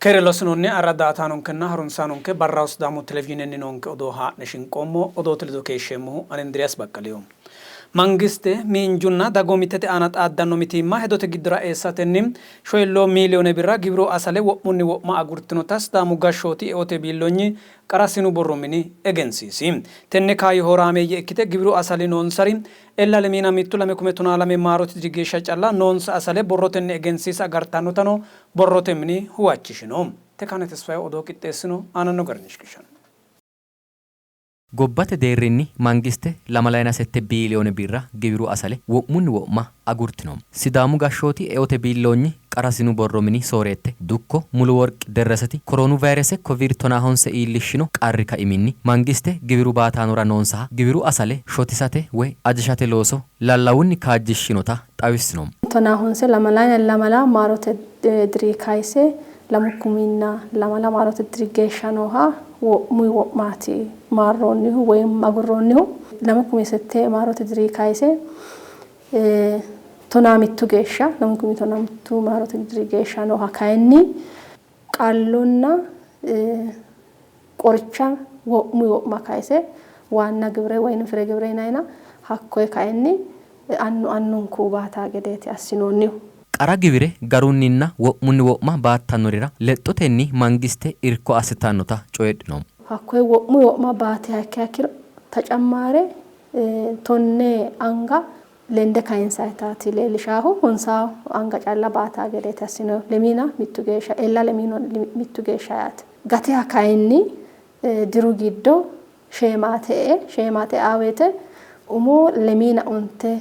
Keere lossinoonni arra daa''ataanonkenna harunsaanonke barraho Sidaamu Televizhiinenni noonke odoo haa'ne shinqoommo. Odoote ledo keeshsheemmohu ani Indiriyaas Baqqaliho. Mangiste miinjunna dagoomittete aana xaaddanno mitiimma hedote giddora eessatenni shoyilloo miiliyoone birra giwiru asale wo'munni wo'ma agurtinota Sidaamu gashshooti eote biilloonyi qara sinu borro mini egensiisi. Tenne kaayyo horaameeyye ikkite giwiru asali noonsari Ella lemiina mittu lame kume tonaa lame maarote diri geeshsha calla noonsa asale borrotenni egensiisa agartannotano borrote mini huwachishino. Tekane Tesfaye odoo qixxeessino, aananno garinni shiqishanno. Gobbate deerrinni mangiste lamalayina sette biiliyoone birra giwiru asale wo'munni wo'ma agurtino. Sidaamu gashshooti eote biilloonyi qara sinu borro mini sooreette dukko Muluworq Derreseti koroonu vayirese koviid tonaahonse iillishshino qarri kaiminni mangiste giwiru baataanora noonsaha giwiru asale shotisate woy ajishate looso lallawunni kaajjishshinota xawissino. Tonaahonse lamalayina lamala maarote diri kayise lamu kuminna lamala maarote diri geeshsha nooha wo'muyi wo'maati maarroonnihu woy agurroonnihu. 2008 maarote diri kayise tonaa mittu geeshsha, 2012 maarote diri geeshsha nooha kayinni qallonna qoricha wo'muyi wo'ma kayise waanna gibire woyim fire gibire yinayina hakkoye kayinni annu annunku baataa gedeeti assinoonnihu. Qara giwire garunninna wo'munni wo'ma baattannorira lexxotenni mangiste irko assitannota coyidhino. Hakkoye wo'muyi wo'ma baatiha ikkiha ikkiro tacammaare tonne anga lende kayinsayitaati leellishaahu. Honsaa anga calla baataa gedeeti assinoonnihu. Lemiina mittu geeshsha, ella lemiina mittu geeshsha yaate. Gatiha kayinni diru giddo sheemaate e'e, sheemaate eaa woyte umo lemiina onte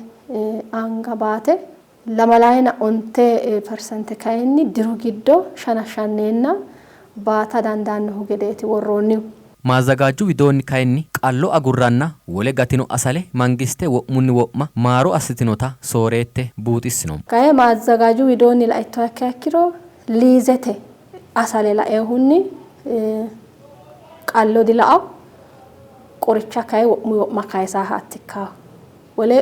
anga baate, lamalayina onte persente kayinni diru giddo shana shanneenna baata dandaannohu gedeeti worroonnihu. Maazzagaajju widoonni kayinni qallo agurranna wole gatino asale mangiste wo'munni wo'ma maaro assitinota sooreette buuxissino. Kayi maazzagaaju widoonni laittoha ikkiha ikkiro liizete asale lainohunni qallo dila'awo, qoricha kayi wo'muyi wo'ma kayisahaati ikkawo. Wole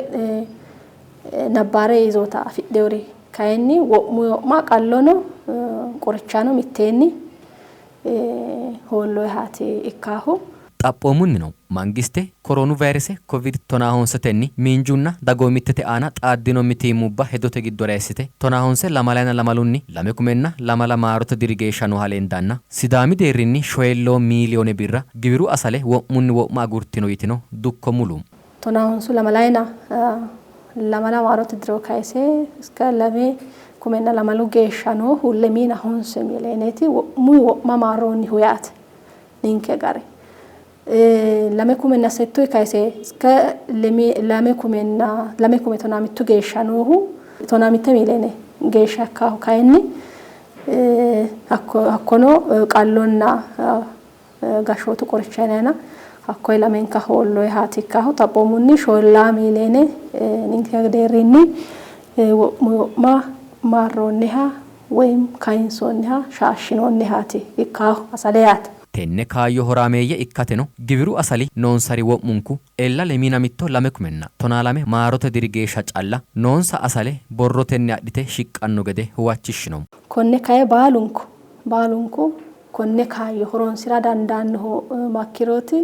nabbaare yizoota afidhinori kayinni wo'muyi wo'ma qallono qorichano mitteenni hoolloyihaati ikkaahu. Xaphoomunnino mangiste koroonu vayirese kovid tonaahonsetenni miinjunna dagoomittete aana xaaddino mitiimmubba hedote giddora eessite tonaahonse lamalayina lamalunni lame kumenna lamala maarote diri geeshsha nooha lendanna Sidaami deerrinni shoyilloo miiliyoone birra giwiru asale wo'munni wo'ma agurtino yitino dukko Mulu. Tonaahonsu lamalayina lamala maarote diro kayise iska lame kumenna lamalu geeshsha noohu lemiina honse miiliyooneeti wo'munni wo'ma maarroonnihu yaate. Ninke gari lame kumenna settuyi kayise iska lame kumenna lame kume tonaa mittu geeshsha noohu tonaa mitte miiliyoone geeshsha ikkaahu kayinni hakkono qallonna gashshootu qoricha yinayina hakkoye lamenka hoolloyihaati ikkaahu xaphoomunni shollaa miiliyoone ninke deerrinni wo'muyi wo'ma maarroonniha woy kayinsoonniha shaashshinoonnihaati ikkaahu asale yaate. Tenne kaayyo horaameeyye ikkateno giwiru asali noonsari wo'munku ella lemiina mitto lame kumenna tonaa lame maarote diri geeshsha calla noonsa asale borrotenni adhite shiqqanno gede huwachishshino. Konne kayi baalunku baalunku konne kaayyo horonsi'ra dandaannohu makkirooti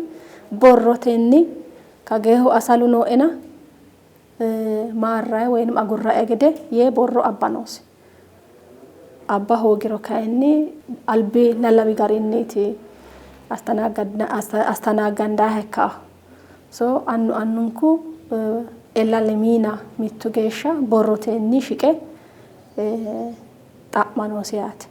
borrotenni kageehu asalu nooena maarrae woyim agurrae gede yee borro abba noosi. Abba hoogiro kayinni albi lallawi garinniiti astanaaggandaha ikkaahu. So annu annunku ella lemiina mittu geeshsha borrotenni shiqe xa'ma noosi yaate.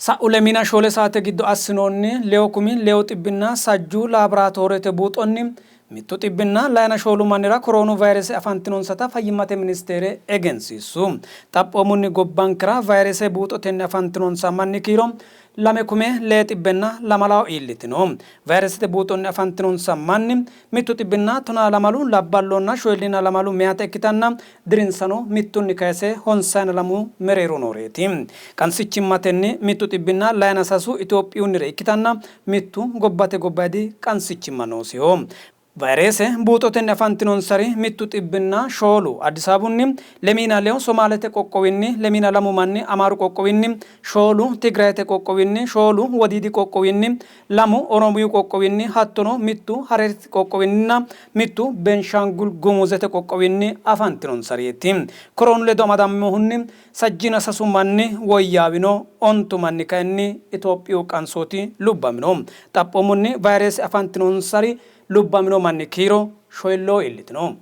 Sa'u lemiina shoole saate giddo assinoonni leewu kumi leewu xibbinna sajjuu laaboraatoorete buuxonni mittu xibbinna layina shoolu mannira koroonu vayrese afantinonsata fayyimmate ministeere egensiissu. Xaphoomunni gobbankera vayrese buuxotenni afantinonsa manni kiiro lame kume lee xibbenna lamalaho iillitino. Vayresete buuxonni afantinonsa manni mittu xibbinna tonaa lamalu labballonna shoyillina lamalu meyata ikkitanna dirinsano mittunni kayse honsayina lamu mereero nooreeti. Qansichimmatenni mittu xibbinna layina sasu Itophiyunnire ikkitanna mittu gobbate gobbaydi qansichimma noosiho. Vayrese buuxotenni afantinonsari mittu xibbinna shoolu Addis Ababunni, lemiina lewu Somaalete qoqqowinni, lemiina lamu manni Amaaru qoqqowinni, shoolu Tigrayete qoqqowinni, shoolu Wodiidi qoqqowinni, lamu Oromiyu qoqqowinni hattono mittu Harerti qoqqowinninna mittu Benshangul Gumuzete qoqqowinni afantinonsareeti. Koroonu ledo amadaminohunni Sajjiina sasu manni woyyaawino, ontu manni kayinni Itophiyu qansooti lubbamino. Xaphoomunni vayrese afantinonsari lubbamino manni kiiro shoyilloo iillitino.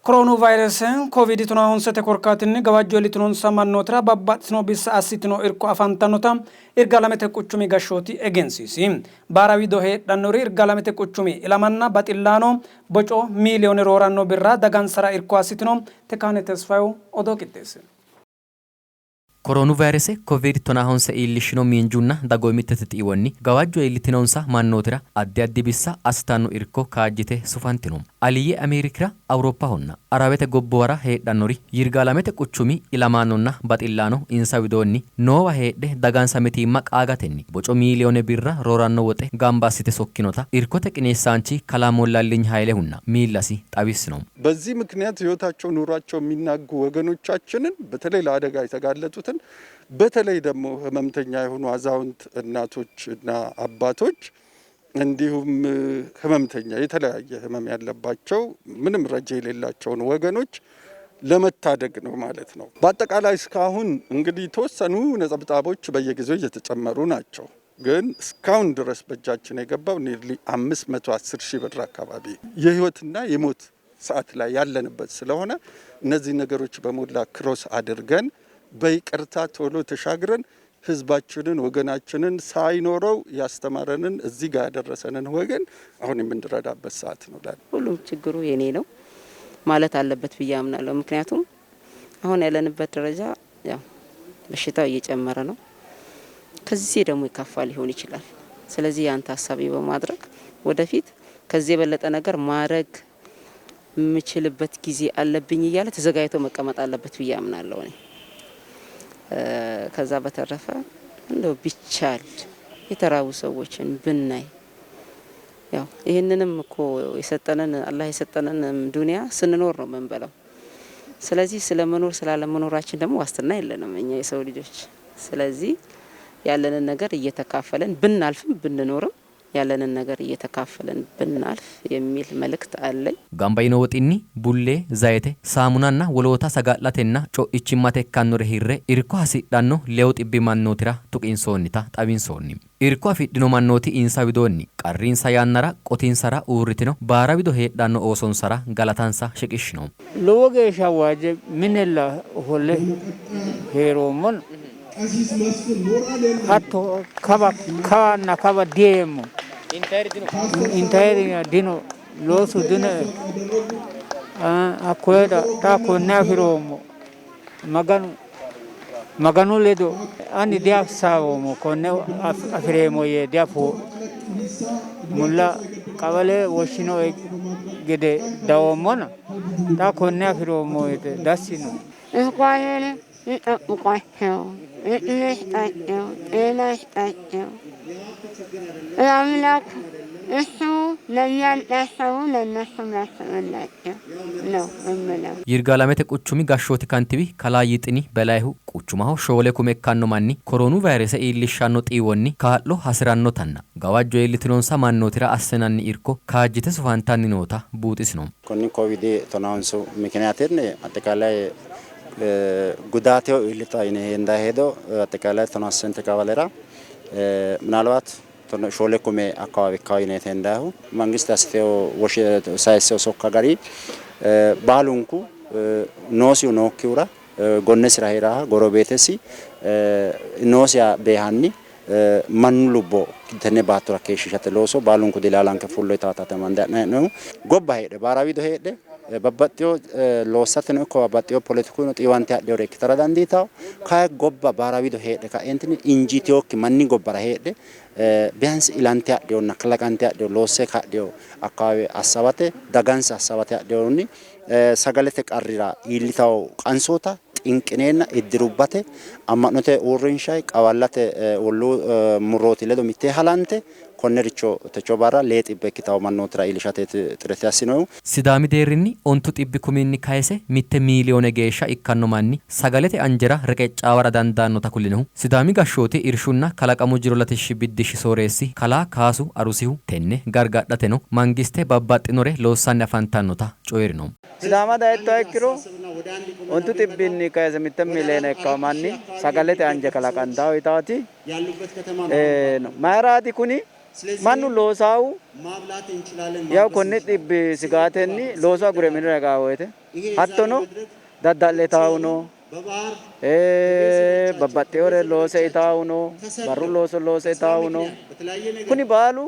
Koroonu vayrese Koviidi tonaa honsete korkaatinni gawajjo iillitinonsa mannootira babbaxxitino bissa assitino irko afantannota Irgaalamete quchumi gashshooti egensiisi. Baarawido heedhannori Irgaalamete quchumi ilamanna baxillaano boco miiliyoone rooranno birra dagansara irko assitino. Tekaane Tesfayu odoo qixxeessino. Koroonu vayrese Koviid tonaa honse iillishshino miinjunna dagoomittete xiiwonni gawajjo iillitinonsa mannootira addi addi bissa assitanno irko kaajjite sufantino. Aliyye Ameerikira, Awuroppahonna Arawete gobbuwara heedhannori Yirgaalamete quchumi ilamaanonna baxillaano insa widoonni noowa heedhe dagansa mitiimma qaagatenni boco miiliyoone birra rooranno woxe gamba assite sokkinota irkote qineessaanchi kalaa Mollaalliny Hayilehunna miillasi xawissino. በዚህ ምክንያት ህይወታቸው ኑሯቸው የሚናጉ ወገኖቻችንን በተለይ ለአደጋ የተጋለጡትን በተለይ ደግሞ ህመምተኛ የሆኑ አዛውንት እናቶች እና አባቶች እንዲሁም ህመምተኛ የተለያየ ህመም ያለባቸው ምንም ረጂ የሌላቸውን ወገኖች ለመታደግ ነው ማለት ነው። በአጠቃላይ እስካሁን እንግዲህ የተወሰኑ ነጠብጣቦች በየጊዜው እየተጨመሩ ናቸው። ግን እስካሁን ድረስ በእጃችን የገባው nearly 510 ሺህ ብር አካባቢ የህይወትና የሞት ሰዓት ላይ ያለንበት ስለሆነ እነዚህ ነገሮች በሞላ cross አድርገን በይቅርታ ቶሎ ተሻግረን ህዝባችንን ወገናችንን ሳይኖረው ያስተማረንን እዚህ ጋር ያደረሰንን ወገን አሁን የምንረዳበት ሰዓት ነው። ሁሉም ችግሩ የኔ ነው ማለት አለበት ብዬ አምናለሁ። ምክንያቱም አሁን ያለንበት ደረጃ ያው በሽታው እየጨመረ ነው። ከዚህ ደግሞ የከፋ ሊሆን ይችላል። ስለዚህ ያን ታሳቢ በማድረግ ወደፊት ከዚህ የበለጠ ነገር ማድረግ የምችልበት ጊዜ አለብኝ እያለ ተዘጋጅቶ መቀመጥ አለበት ብዬ አምናለሁ እኔ። ከዛ በተረፈ እንደው ቢቻል የተራቡ ሰዎችን ብናይ ያው ይህንንም እኮ የሰጠንን አላህ የሰጠንን ዱንያ ስንኖር ነው የምንበላው። ስለዚህ ስለ መኖር ስላለመኖራችን ደግሞ ዋስትና የለንም እኛ የሰው ልጆች። ስለዚህ ያለንን ነገር እየተካፈለን ብናልፍም ብንኖርም ያለንን ነገር እየተካፈለን ብናልፍ የሚል መልእክት አለኝ። Gamba yino woxinni bullee, zayite, saamunanna woloota saga'latenna co'ichimmate ikkannore hirre irko hasidhanno lewu xibbi mannootira tuqinsoonnita xawinsoonni. Irko afidhino mannooti insa widoonni qarrinsa yannara qotinsara uurritino baara wido heedhanno oosonsara galatansa shiqishshino. Lowo geeshsha waajje minella ofolle hee'roommona hatto kawa kawanna kawa dieemmo intayiri dino loosu dinoe hakkoyeda xa konne afi'roommo maganu maganu ledo ani diassaawoommo konne afi'reemmo yee diafoo mulla qawale woshshinoe gede dawoommona xa konne afi'roommo yite dassino. እግዚአብሔር ይጠብቃቸው፣ እድሜ ይስጣቸው፣ ጤና ይስጣቸው። አምላክ እሱ ለእኛ እንዳሰቡ ለእነሱም ያስብላቸው ነው እምለው። Yirgaalamete quchumi gashshooti kantiiwi kalaa Yixini Belayihu quchumaho shoole kume ikkanno manni koroonu vayrese iillishshanno xiiwonni kaa'lo hasi'rannotanna gawajjo iillitinonsa mannootira assinanni irko kaajjite sufantanni noota buuxisino. Konni Koviidi tonahonsu mikniyaatinni axxiqaalay ጉዳቴው iillita yine hendayi hedo አጠቃላይ tonasente ቀበሌራ ምናልባት ሾሌ kume አካባቢ ikkawo yineeti hendayihu mangiste assitewo sayissewo sokka gari baalunku noosihu nookkihura gonnesira heeraha gorobeetesi noosiha beehanni mannu lubbo tenne baattora keeshshishate looso baalunku dilaalanke fullo yitaatate amande ha'nanni hee'noommo. Gobba heedhe baarawido heedhe babbaxxewo loossateno ikko babbaxxewo poletikuno xiiwante hadhinore ikkitara dandiitawo. Kayi gobba baarawido heedhe ka'eentinni injiitewokki manni gobbara heedhe biyansi ilante hadhewonna kalaqante hadhewo loosse hadhewo akkawawe assawate dagansa assawate hadhewonni sagalete qarrira iillitawo qansoota xinqineenna iddirubbate amma'note uurrinshay qawallate olluu murrooti ledo mittee halante Konnericho techo barra 600 ikkitawo mannootira iillishateeti xirete assinohu. Sidaami deerrinni ontu xibbi kuminni kayse mitte miiliyoone geeshsha ikkanno manni sagalete anjera reqeccaawara dandaannota kulinohu Sidaami gashshooti Irshunna kalaqamu jiro latishshi biddishshi sooreessi kalaa Kaasu Arusihu, tenne gargadhateno mangiste babbaxxinore loossanni afantannota coyi'rino. Sidaama dayittoha ikkiro ontu xibbinni kayse mitte miiliyoone ikkanno manni sagalete anje kalaqantanno yitaati no. Mayiraati kuni? Mannu loosaahu yawu konni dhibbi sigaatenni looso agure minira higaa woyte hattono dadda'le itaahu no, babbaxxewore loose itaahu no, barru looso loose itaahu no. Kuni baalu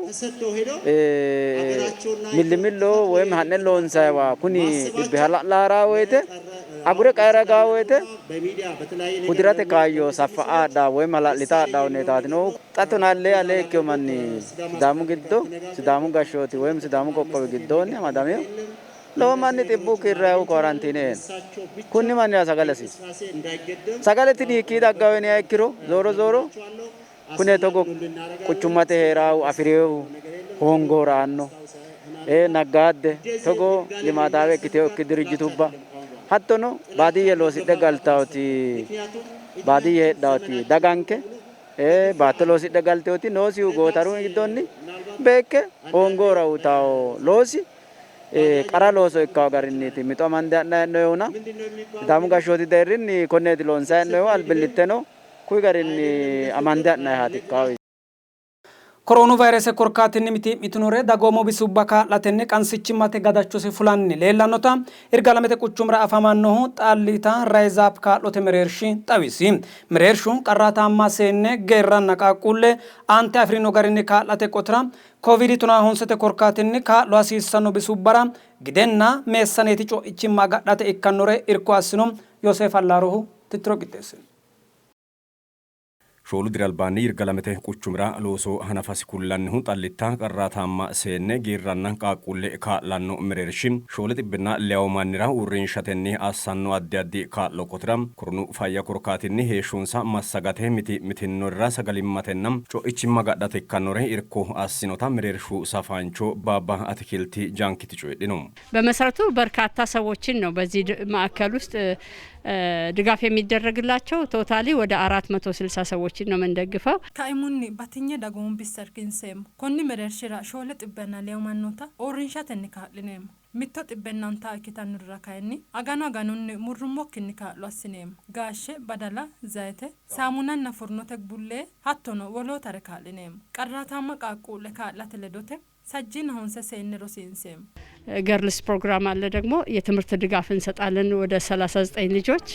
millimillo woyim ha'ne loonsayiwa kuni dhibbi hala'la ha'raa woyte agure qaera higaa woyte hudirate kaayyo saffa'a hadhaa woyim hala'lita hadhaa huneetaati noohu. Xa tonaa lee ale ikkino manni Sidaamu giddo Sidaamu gashshooti woyim Sidaamu qoqqowi giddoonni amadamino. Lowo manni xibbuu kiirrayihu koorantiine eino. Kunni mannira sagale hasiissanno. Sagale tini hiikkii daggawo yiniha ikkiro zooro zooro kune togo quchummate hee'raahu afi'rinohu hoongohura aanno. Naggaadde togo limaataawe ikkitinokki dirijjitubba hattono baadiyye loosidhe galtawoti baadiyye heedhawoti daganke Baatto loosidhe galtinoti noosihu gootaru giddonni beekke hoongohura uytawo loosi qara looso ikkawo garinniiti mixo amande ha'nanni hee'noyihuna Sidaamu gashshooti deerrinni konneeti loonsanni hee'noyihu albillitteno kuyi garinni amande ha'nannihaati ikkawo. Koroonu vayrese korkaatinni mitii'mitinore dagoomu bisubba kaa'latenni qansichimmate gadachosi fulanni leellannota Yirgaalamete quchumira afamannohu Xaallita Rayzaap kaa'lote mereershi xawisi. Mereershu qarraataamma seenne, geerranna qaaqquulle aante afi'rino garinni kaa'late qotira Koviidi tonaa honsete korkaatinni kaa'lo hasiissanno bisubbara gidenna meessaneeti co'ichimma agadhate ikkannore irko assino. Yooseef Allaarohu tittiro qixxeessino. Shoolu diri albaanni Yirgalamete quchumira looso hanafasi kullannihu Xallitta qarraataamma seenne, geerranna qaaqquulle kaa'lanno mereershi shoole xibbinna leyawo mannira uurrinshatenni assanno addi addi kaa'lo qotira koronu fayya korkaatinni heeshshonsa massagate mitii'mitinnorira sagalimmatenna co'ichimma agadhate ikkannore irko assinota mereershu safaancho Baabba Atikilti Jankiti coyidhino. በመሰረቱ በርካታ ሰዎችን ነው በዚህ ማዕከል ውስጥ ድጋፍ የሚደረግላቸው። ቶታሊ ወደ 460 ሰዎችን ነው የምንደግፈው። Kaimunni, batinye dagoomu bissa irkinseemmo. Konni mereershira shoole xibbenna leewu mannoota uurrinshatenni kaa'lineemmo. Mitto xibbenna ontaa ikkitannorira kayinni aganu aganunni murrummokkinni kaa'lo assineemmo. Gaashe, badala, zayite, saamunanna furnote bullee hattono wolootare kaa'lineemmo. Qarraataamma qaaqquulle kaa'late ledote sajjiina honse seenne rosiinseemmo. ገርልስ ፕሮግራም አለ ደግሞ የትምህርት ድጋፍ እንሰጣለን። ወደ 39 ልጆች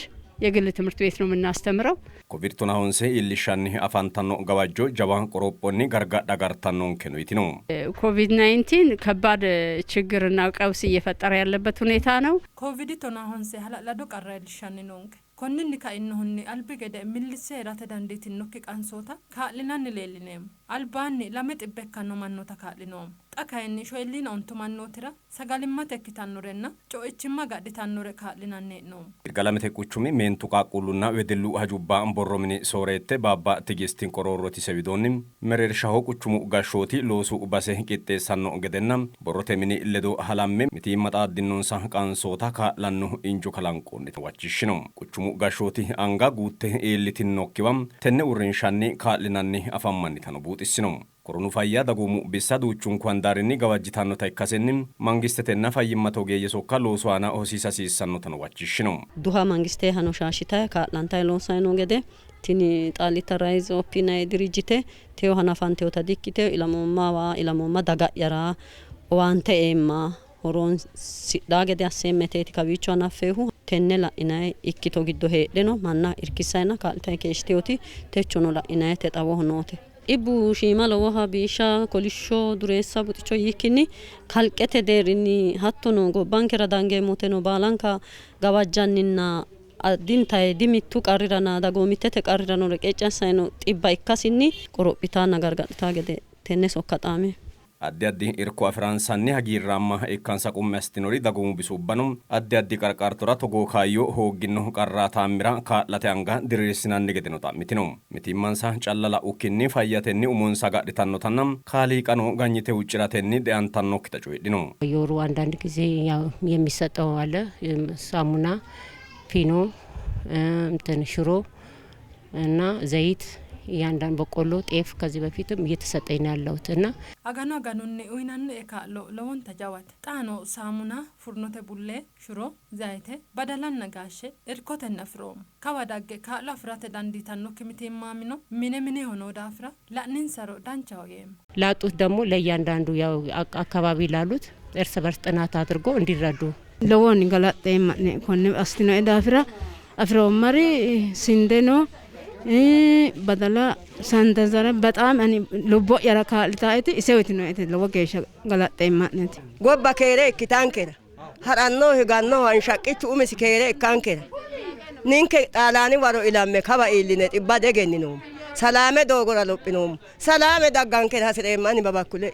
የግል ትምህርት ቤት ነው የምናስተምረው። Covid tonaa honse iillishshanni afantanno gawajjo jawa qorophonni gargadha agartannonkeno yitino. ኮቪድ 19 ከባድ ችግርና ቀውስ እየፈጠረ ያለበት ሁኔታ ነው። Covid tonaa honse hala'lado qarra iillishshanni noonke. Konninni kainohunni albi gede millisse hee'rate dandiitinnokki qansoota kaa'linanni leellineemmo. Albaanni lame xibbe ikkanno mannoota kaa'linoommo. Xa kayinni shoyilliina ontu mannootira sagalimmate ikkitannorenna co'ichimma agadhitannore kaa'linanni hee'noommo. Yirgalamete quchumi meentu qaaqquullunna wedellu hajubba borro mini sooreette baabba Tigist Qoroorroti ise widoonni, mereershaho quchumu gashshooti loosu base qixxeessanno gedenna borrote mini ledo halamme mitiimma xaaddinnonsa qansoota kaa'lanno injo kalanqoonnita huwachishshino. Quchumu gashshooti anga guutte iillitinnokkiwa tenne uurrinshanni kaa'linanni afammannitano buuxissino. Koronu fayya dagoomu bissa duuchunku handaarinni gawajjitannota ikkasenni mangistetenna fayyimmate ogeeyye sokka loosu aana hosiisa hasiissannotano huwachishshino. Duha mangistehano shaashshitayi kaa'lantayi loossayi noo gede tini Xaallita Rayz Opi yinayi dirijjite teyo hanafantinota dikkitino. Ilamoommawa ilamoomma daga'yara owaante eemma horonsidhaa gede asseemma yeteeti kawiicho hanaffeehu. Tenne la'inanni ikkito giddo heedheno manna irkissayinna kaa'litanni keeshshitinoti techono la'inannite xawoho noote. Dhibbu shiima lowoha, biishsha, kolishsho, dureessa, buxicho yiikkinni kalqete deerrinni hattono gobbankera dangeemmoteno baalanka gawajjanninna addintayi dimittu qarrirana dagoomittete qarrirano reqecci assanni no xibba ikkasinni qorophitanna gargadhitanno gede tenne sokka xaame. Addi addi irko afi'ransanni hagiirraamma ikkansa qummi assitinori dagoomu bisubbano addi addi qarqartora togoo kaayyo hoogginno qarraataammira kaa'late anga diriirsinanni gedeno xa'mitino. Mitiimmansa calla la'ukkinni fayyatenni umonsa agadhitannotanna kaaliiqano ganyite huucci'ratenni deantannokkita coyidhino. የወሩ አንዳንድ ጊዜ ያው የሚሰጠው አለ ሳሙና፣ ፊኖ፣ እንትን ሽሮ እና ዘይት እያንዳንድ በቆሎ፣ ጤፍ ከዚህ በፊትም እየተሰጠኝ ነው ያለሁት እና Aganu aganunni uyinannie kaa'lo lowonta jawate. Xaano saamuna, furnote bullee, shuro, zayite, badalanna gaashe irkotenni afi'roommo. Kawa dagge kaa'lo afi'rate dandiitannokki mitiimmaamino mine mineho noo daafira la'ninsaro danchaho yeemmo. ላጡት ደግሞ ለእያንዳንዱ ያው አካባቢ ላሉት እርስ በርስ ጥናት አድርጎ እንዲረዱ Lowoni galaxxeemma'ne konne assitinoe daafira afi'roommari sindeno badala sandazara በጣም ani lubbo'yara kaa'litaeti ise uyitinoeti lowo geeshsha galaxxeemma'neti. Gobba keere ikkitankera ha'rannohu higannohu hanshaqqichu umisi keere ikkankera ninke Xaalaani waro ilamme kawa iilline xibba diegenninoommo. Salaame doogora lophinoommo. Salaame daggankera hasi'reemma ani babakkule.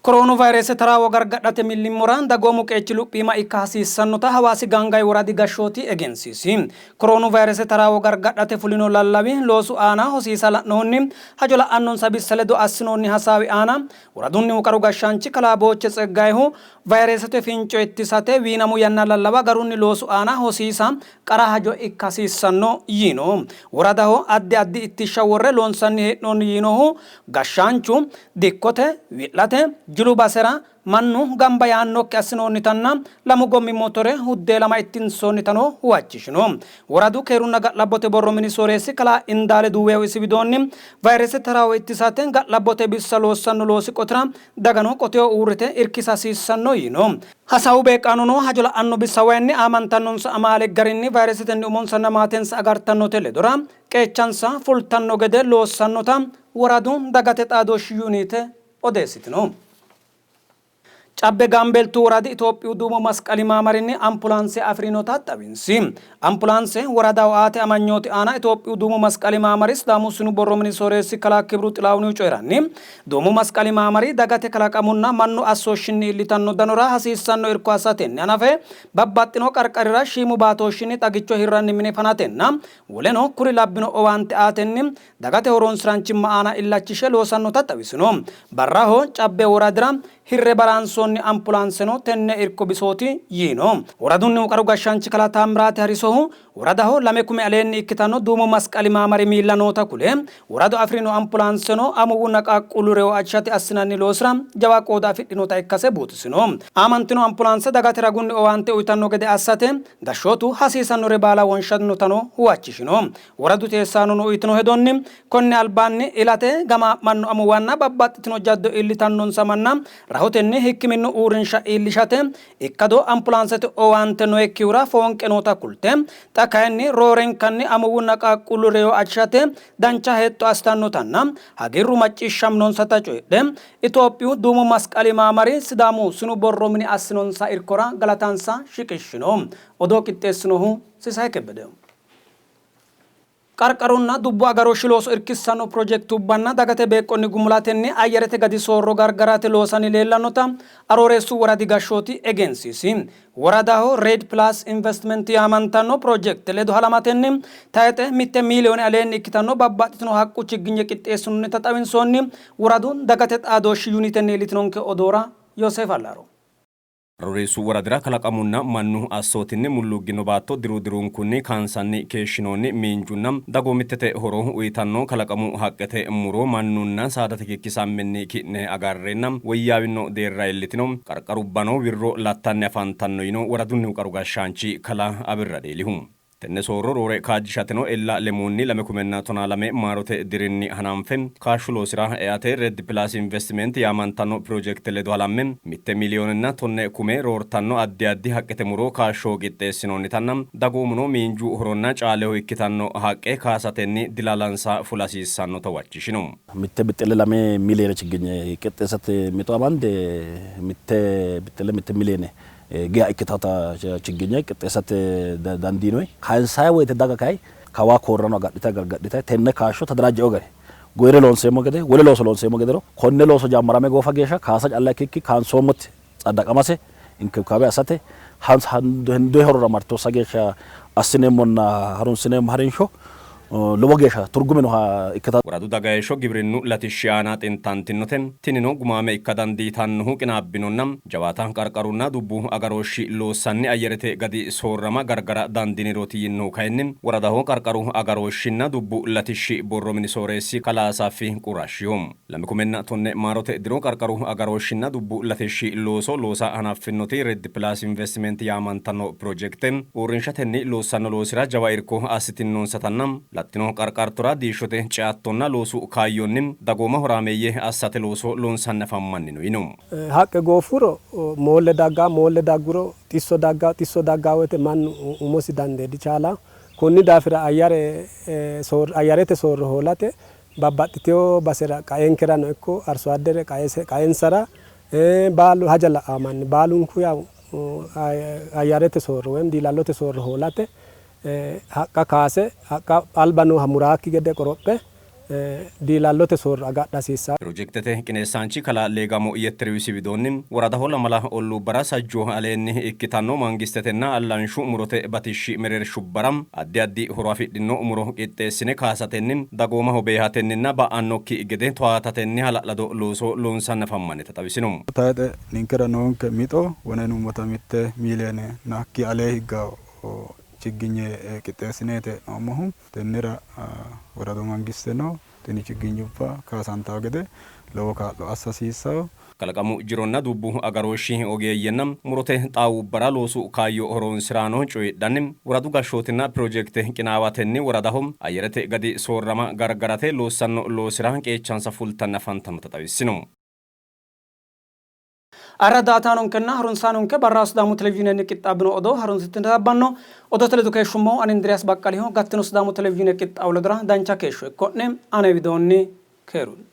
Koroonu vayrese taraawo gargadhate millimmora dagoomu qeechi luphiima ikka hasiissannota Hawaasi Gaangawi woradi gashshooti egensiisi. Koroonu vayrese taraawo gargadhate fulino lallawi loosu aana hosiisa la'noonni hajo la'annonsa bissa ledo assinoonni hasaawi aana woradunnihu qaru gashshaanchi kalaa Booche Tseggayehu vayresete finco ittisate wiinamu yanna lallawa garunni loosu aana hosiisa qara hajo ikka hasiissanno yiino. Woradaho addi addi ittishsha worre loonsanni hee'noonni yiinohu gashshaanchu, dikkote, wi'late, jilu basera mannu gamba yaannokki assinoonnitanna lamu gommi motore huddeelama ittinsoonnitano huwachishino. Woradu keerunna ga'labbote borro mini sooreessi kalaa Indaale Duuwehu isi widoonni vayrese taraawo ittisate ga'labbote bissa loossanno loosi qotira dagano qoteho uurrite irkisa hasiissanno yiino. Hasaawu beeqqaanono hajo la'anno bissa wayinni aamantannonsa amaale garinni vayresetenni umonsanna maatensa agartannote ledora qeechansa fultanno gede loossannota woradu dagate xaadooshshi yuniite odeessitino. Cabbe Gaambeeltu woradi Itophiyu Duumu Masqali Maamarinni ampulaanse afi'rinota xawinsi. Ampulaanse woradaho aate amanyooti aana Itophiyu Duumu Masqali Maamari Sidaamu Sinu Borro Mini Sooreessi Kalaa Kibru Xilaahunihu coyi'ranni, Duumu Masqali Maamari dagate kalaqamunna mannu assooshshinni iillitanno danora hasiissanno irko assatenni hanafe babbaxxino qarqarira shiimu baatooshshinni xagicho hirranni mine fanatenna woleno kuri labbino owaante aatenni dagate horonsi'raanchimma aana illachishe loosannota xawisino. Barraho Cabbe woradira hirre baraansoonni ampulaanseno tenne irko bisooti yiino. Woradunnihu qaru gashshaanchi kalaa Taammiraati Harisohu woradaho 2 kume aleenni ikkitanno Duumu Masqali maamari miilla noota kule, woradu afi'rino ampulaanseno amuwunna qaaqquullu reyo ajishate assinanni loosira jawa qooda afidhinota ikkase buuxisino. Aamantino ampulaanse dagate ragunni owaante uytanno gede assate gashshootu hasiisannore baala wonshannotano huwachishino. Woradu teessaanono uytino hedonni konni albaanni ilate gamaa'manno amuwanna babbaxxitino jaddo iillitannonsa manna rahotenni hikkiminnu uurrinsha iillishate ikkado ampulaansete owaante noyikkihura foonqe noota kulte, xa kayinni roorenkanni amuwunna qaaqquullu reyo ajishate dancha hexxo assitannotanna hagiirru macciishshaminonsata coyidhe, Itophiyu Duumu Masqali Maamari Sidaamu Sinu Borro Mini assinonsa irkora galatansa shiqishshino. Odoo qixxeessinohu Sisay Kebbedeho. Qarqarunna dubbu agarooshshi looso irkissanno pirojekitubbanna dagate beeqqonni gumulatenni ayyarete gadi soorro gargarate loosanni leellannota Arooreessu woradi gashshooti egensiisi. Woradaho Red Plus Investment yaamantanno pirojekite ledo halamatenni tayixe 1 miiliyoone aleenni ikkitanno babbaxxitino haqqu chigginye qixxeessinoonnita xawinsoonni. Woradu dagate xaadooshshi yunitenni iillitinonke odoora Yooseef Allaaro. Arooreessu woradira kalaqamunna mannu assootinni mulluuggino baatto diru dirunkunni kaansanni keeshshinoonni miinjunna dagoomittete horo uyitanno kalaqamu haqqete muro mannunna saadate kikkisammenni ki'ne agarreenna woyyaawino deerra iillitino qarqarubbano wirro lattanni afantanno yino woradunnihu qaru gashshaanchi kalaa Abirra Deelihu. Tenne soorro roore kaajjishateno ella lemuunni 2012 maarote dirinni hananfe kaashshu loosira eate Red Plus Investment yaamantanno pirojekite ledo halamme 1 miliyoonenna 10 kume roortanno addi addi haqqete muro kaashsho qixxeessinoonnitanna dagoomuno miinju horonna caaleho ikkitanno haqqe kaasatenni dilaalansa fula hasiissannota huwachishino. Mitte bixxille 2 miliyoone chigginye qixxeessate mixo amande mitte bixxille 1 miliyoone geya ikkitata chigginye qixxeessate dandiinoyi. Kayinsayi woyte daga kayi kawaa koorrano agadhitayi gargadhitayi tenne kaashsho tadaraajje'o gari Goyire loonseemmo gede, wole looso loonseemmo gedeno konne looso jammarame goofa geeshsha kaasa calla ikkikki kaansoommoti tsaddaqamase inkibikaabe assate hendoyi horora marte hossa geeshsha assineemmonna harunsineemmo harinsho lowo geeshsha turgume nooha ikkitanno. Woradu daga heeshsho gibrinnu latishshi aana xintantinnote. Tinino gumaame ikka dandiitannohu qinaabbinonna jawaata qarqarunna dubbu agarooshshi loossanni ayyerete gadi soorrama gargara dandiinirooti yiinohu kayinni woradaho qarqaru agarooshshinna dubbu latishshi borro mini sooreessi kalaa Asaffi Qurashiho. 2010 maarote diro qarqaru agarooshshinna dubbu latishshi looso loosa hanaffinnoti Red Plus Investment yaamantanno pirojekte uurrinshatenni loossanno loosira jawa irko assitinnonsatanna lattino qarqartora diishshote ceattonna loosu kaayyonni dagooma horaameeyye assate looso loonsanni afammannino yiino. Haqqe gooffuro moolle dagganno, moolle dagguro xisso dagganno, xisso dagganno woyte mannu umosi dandee dichaalanno. Konni daafira ayyarete soorro hoolate babbaxxitino basera qaenkerano ikko arsoaddere qaensara baalu haja la'anno manni baalunku yawu ayyarete soorro woyim diilallote soorro hoolate haqqa kaase haqqa alba nooha muraakki gede qorophe diilallote soorro agadha hasiissanno. Pirojektete qineessaanchi kalaa Leegamo Yetteriwisi widoonni, woradaho lamala olluubbara sajjoo aleenni ikkitanno mangistetenna allanshu murote batishshi mereershubbara addi addi horo afidhino muro qixxeessine kaasatenni dagoomaho beehatenninna ba'annokki gede towaatatenni hala'lado looso loonsanni afammannita xawisino. Tayixe ninkera noonke mixo wona yinummota mitte miiliyeene na hakkii alee higganno chigginye qixxeessineeti hee'noommohu. Tennera woradu mangisteno tini chigginyubba kaasantanno gede lowo kaa'lo assa hasiissanno. Kalaqamu jironna dubbu agarooshshi ogeeyyenna murote xaawubbara loosu kaayyo horonsi'raano coyidhanni, woradu gashshootinna pirojekte qinaawatenni woradaho ayyerete gadi soorrama gargarate loossanno loosira qeechansa fultanni afantannota xawissino. Arra daa''ataanonkenna harunsaanonke barra Sidaamu Televizhiinenni qixxaabbino odoo harunsitine labbanno. Odoote ledo keeshshummohu ani Indiriyaas Baqqaliho. Gattino Sidaamu Televizhiine qixxaawo ledora dancha keeshsho ikko'ne. Ane widoonni keerunni.